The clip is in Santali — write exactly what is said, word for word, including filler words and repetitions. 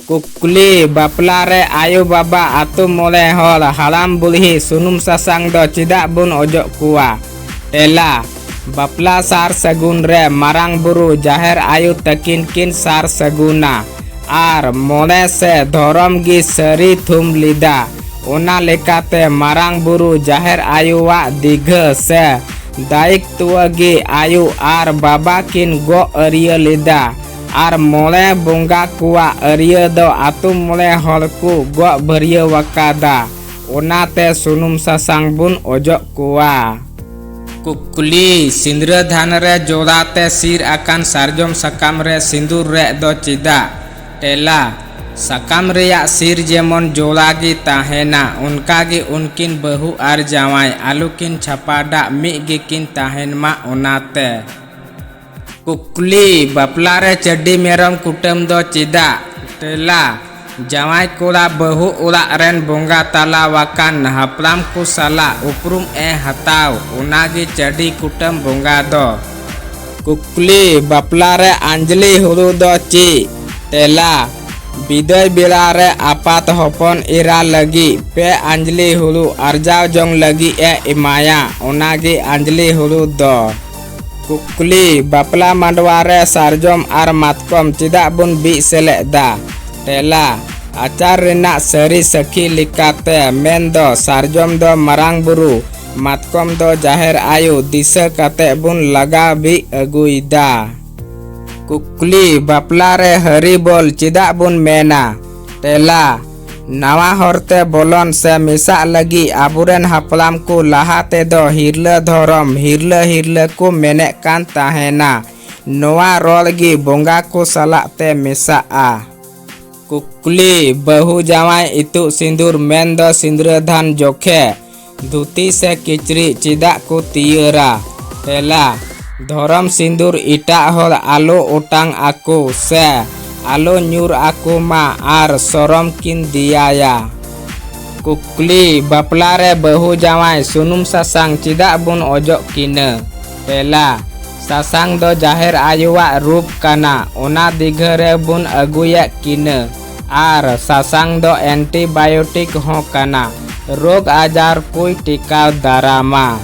ᱠᱩᱠᱞᱤ, ᱵᱟᱯᱞᱟ ᱨᱮ ᱟᱭᱳ ᱵᱟᱵᱟ, ᱟᱛᱳ ᱢᱚᱬᱮ ᱦᱚᱲ, ᱦᱟᱲᱟᱢ ᱵᱩᱲᱦᱤ ᱥᱩᱱᱩᱢ ᱥᱟᱥᱟᱝ ᱫᱚ ᱪᱮᱫᱟᱜ ᱵᱚᱱ ᱚᱡᱚᱜ ᱠᱚᱣᱟ? ᱛᱮᱞᱟ, ᱵᱟᱯᱞᱟ ᱥᱟᱨ ᱥᱟᱹᱜᱩᱱ ᱨᱮ ᱢᱟᱨᱟᱝ ᱵᱩᱨᱩ ᱡᱟᱦᱮᱨ ᱟᱭᱳ ᱛᱟᱹᱠᱤᱱ ᱠᱤᱱ ᱥᱟᱨ ᱥᱟᱹᱜᱩᱱᱟ ᱟᱨ ᱢᱚᱬᱮ ᱥᱮ ᱫᱷᱚᱨᱚᱢ ᱜᱮ ᱥᱟᱹᱨᱤ ᱛᱷᱩᱢ ᱞᱮᱫᱟ᱾ ᱚᱱᱟ ᱞᱮᱠᱟᱛᱮ ᱢᱟᱨᱟᱝ ᱵᱩᱨᱩ ᱡᱟᱦᱮᱨ ᱟᱭᱳᱣᱟᱜ ᱫᱤᱜᱷᱟᱹ ᱥᱮ ᱫᱟᱭᱤᱛᱣᱚ ᱜᱮ ᱟᱭᱳ ᱟᱨ ᱵᱟᱵᱟ ᱠᱤᱱ ᱜᱚᱜ ᱟᱹᱨᱭᱟᱹ ᱞᱮᱫᱟ᱾ ᱟᱨ ᱢᱚᱬᱮ ᱵᱚᱸᱜᱟ ᱠᱚᱣᱟᱜ ᱟᱹᱨᱭᱟᱹ ᱫᱚ ᱟᱛᱳ ᱢᱚᱬᱮ ᱦᱚᱲ ᱠᱚ ᱜᱚᱜ ᱵᱷᱟᱹᱨᱭᱟᱹᱣ ᱟᱠᱟᱫᱟ᱾ ᱚᱱᱟᱛᱮ ᱥᱩᱱᱩᱢ ᱥᱟᱥᱟᱝ ᱵᱚᱱ ᱚᱡᱚᱜ ᱠᱚᱣᱟ᱾ ᱠᱩᱠᱞᱤ, ᱥᱤᱸᱫᱽᱨᱟᱹ ᱫᱟᱱ ᱨᱮ ᱡᱚᱲᱟ ᱛᱮ ᱥᱤᱨ ᱟᱠᱟᱱ ᱥᱟᱨᱡᱚᱢ ᱥᱟᱠᱟᱢ ᱨᱮ ᱥᱤᱸᱫᱩᱨ ᱨᱮᱫ ᱫᱚ ᱪᱮᱫᱟᱜ? ᱛᱮᱞᱟ, ᱥᱟᱠᱟᱢ ᱨᱮᱭᱟᱜ ᱥᱤᱨ ᱡᱮᱢᱚᱱ ᱡᱚᱲᱟ ᱜᱮ ᱛᱟᱦᱮᱱᱟ, ᱚᱱᱠᱟ ᱜᱮ ᱩᱱᱠᱤᱱ ᱵᱟᱹᱦᱩ ᱟᱨ ᱡᱟᱶᱟᱭ ᱟᱞᱚ ᱠᱤᱱ ᱪᱷᱟᱯᱟᱰᱟᱜ, ᱢᱤᱫ ᱜᱮᱠᱤᱱ ᱛᱟᱦᱮᱱ ᱢᱟ ᱚᱱᱟᱛᱮ᱾ ᱠᱩᱠᱞᱤ, ᱵᱟᱯᱞᱟ ᱨᱮ ᱪᱟᱹᱰᱤ ᱢᱮᱨᱚᱢ ᱠᱩᱴᱟᱹᱢ ᱫᱚ ᱪᱮᱫᱟᱜ? ᱛᱮᱞᱟ, ᱡᱟᱶᱟᱭ ᱠᱚᱲᱟ ᱵᱟᱹᱦᱩ ᱚᱲᱟᱜ ᱨᱮᱱ ᱵᱚᱸᱜᱟ ᱛᱟᱞᱟ ᱟᱠᱟᱱ ᱦᱟᱯᱲᱟᱢ ᱠᱚ ᱥᱟᱞᱟᱜ ᱩᱯᱨᱩᱢ ᱮ ᱦᱟᱛᱟᱣ, ᱚᱱᱟ ᱜᱮ ᱪᱟᱹᱰᱤ ᱠᱩᱴᱟᱹᱢ ᱵᱚᱸᱜᱟ ᱫᱚ᱾ ᱠᱩᱠᱞᱤ, ᱵᱟᱯᱞᱟ ᱨᱮ ᱟᱸᱡᱽᱞᱤ ᱦᱩᱲᱩ ᱫᱚ ᱪᱮᱫ? ᱛᱮᱞᱟ, ᱵᱤᱫᱟᱹᱭ ᱵᱮᱲᱟ ᱨᱮ ᱟᱯᱟᱛ ᱦᱚᱯᱚᱱ ᱮᱨᱟ ᱞᱟᱹᱜᱤᱫ ᱯᱮ ᱟᱸᱡᱽᱞᱤ ᱦᱩᱲᱩ ᱟᱨᱡᱟᱣ ᱡᱚᱝ ᱞᱟᱹᱜᱤᱫ ᱮ ᱮᱢᱟᱭᱟ, ᱚᱱᱟ ᱜᱮ ᱟᱸᱡᱽᱞᱤ ᱦᱩᱲᱩ ᱫᱚ᱾ ᱠᱩᱠᱞᱤ, ᱵᱟᱯᱞᱟ ᱢᱟᱰᱣᱟ ᱨᱮ ᱥᱟᱨᱡᱚᱢ ᱟᱨ ᱢᱟᱛᱠᱚᱢ ᱪᱮᱫᱟᱜ ᱵᱚᱱ ᱵᱤᱫ ᱥᱮᱞᱮᱫ ᱫᱟ? ᱛᱮᱞᱟ, ᱟᱪᱟᱨ ᱨᱮᱱᱟᱜ ᱥᱟᱹᱨᱤ ᱥᱟᱹᱠᱷᱤ ᱞᱮᱠᱟᱛᱮ, ᱢᱮᱱᱫᱚ ᱥᱟᱨᱡᱚᱢ ᱫᱚ ᱢᱟᱨᱟᱝ ᱵᱩᱨᱩ, ᱢᱟᱛᱠᱚᱢ ᱫᱚ ᱡᱟᱦᱮᱨ ᱟᱭᱳ ᱫᱤᱥᱟᱹ ᱠᱟᱛᱮ ᱵᱚᱱ ᱞᱟᱜᱟᱣ ᱵᱤᱫ ᱟᱹᱜᱩᱭᱮᱫᱟ᱾ ᱠᱩᱠᱞᱤ, ᱵᱟᱯᱞᱟ ᱨᱮ ᱦᱟᱹᱨᱤ ᱵᱚᱞ ᱪᱮᱫᱟᱜ ᱵᱚᱱ ᱢᱮᱱᱟ? ᱛᱮᱞᱟ, ᱱᱟᱣᱟ ᱦᱚᱨᱛᱮ ᱵᱚᱞᱚᱱ ᱥᱮ ᱢᱮᱥᱟᱜ ᱞᱟᱹᱜᱤᱫ ᱟᱵᱚᱨᱮᱱ ᱦᱟᱯᱲᱟᱢ ᱠᱚ ᱞᱟᱦᱟ ᱛᱮᱫᱚ ᱦᱤᱨᱞᱟᱹ ᱫᱷᱚᱨᱚᱢ, ᱦᱤᱨᱞᱟᱹ ᱦᱤᱨᱞᱟᱹ ᱠᱚ ᱢᱮᱱᱮᱫ ᱠᱟᱱ ᱛᱟᱦᱮᱱᱟ᱾ ᱱᱚᱣᱟ ᱨᱚᱲ ᱜᱮ ᱵᱚᱸᱜᱟ ᱠᱚ ᱥᱟᱞᱟᱜ ᱛᱮ ᱢᱮᱥᱟᱜᱼᱟ᱾ ᱠᱩᱠᱞᱤ, ᱵᱟᱹᱦᱩ ᱡᱟᱶᱟᱭ ᱤᱛᱩᱫ ᱥᱤᱸᱫᱩᱨ ᱢᱮᱱᱫᱚ ᱥᱤᱸᱫᱽᱨᱟᱹᱫᱟᱱ ᱡᱚᱠᱷᱮ ᱫᱷᱩᱛᱤ ᱥᱮ ᱠᱤᱪᱨᱤᱡ ᱪᱮᱫᱟᱜ ᱠᱚ ᱛᱤᱭᱟᱹᱨᱟ? ᱛᱮᱞᱟ, ᱫᱷᱚᱨᱚᱢ ᱥᱤᱸᱫᱩᱨ ᱮᱴᱟᱜ ᱦᱚᱲ ᱟᱞᱚ ᱚᱴᱟᱝ ᱟᱠᱚ ᱥᱮ ᱟᱞᱚ ᱧᱩᱨ ᱟᱠᱚ ᱢᱟ ᱟᱨ ᱥᱚᱨᱚᱢ ᱠᱤᱱ ᱫᱮᱭᱟᱭᱟ᱾ ᱠᱩᱠᱞᱤ, ᱵᱟᱯᱞᱟ ᱨᱮ ᱵᱟᱹᱦᱩ ᱡᱟᱶᱟᱭ ᱥᱩᱱᱩᱢ ᱥᱟᱥᱟᱝ ᱪᱮᱫᱟᱜ ᱵᱚᱱ ᱚᱡᱚᱜ ᱠᱤᱱᱟᱹ? ᱛᱮᱞᱟ, ᱥᱟᱥᱟᱝ ᱫᱚ ᱡᱟᱦᱮᱨ ᱟᱭᱳᱣᱟᱜ ᱨᱩᱯ ᱠᱟᱱᱟ, ᱚᱱᱟ ᱫᱤᱜᱷᱟᱹ ᱨᱮ ᱵᱚᱱ ᱟᱹᱜᱩᱭᱮᱫ ᱠᱤᱱᱟᱹ᱾ ᱟᱨ ᱥᱟᱥᱟᱝ ᱫᱚ antibiotic ᱦᱚᱸ ᱠᱟᱱᱟ, ᱨᱳᱜᱽ ᱟᱡᱟᱨ ᱠᱚᱭ ᱴᱮᱠᱟᱣ ᱫᱟᱨᱟᱢᱟ᱾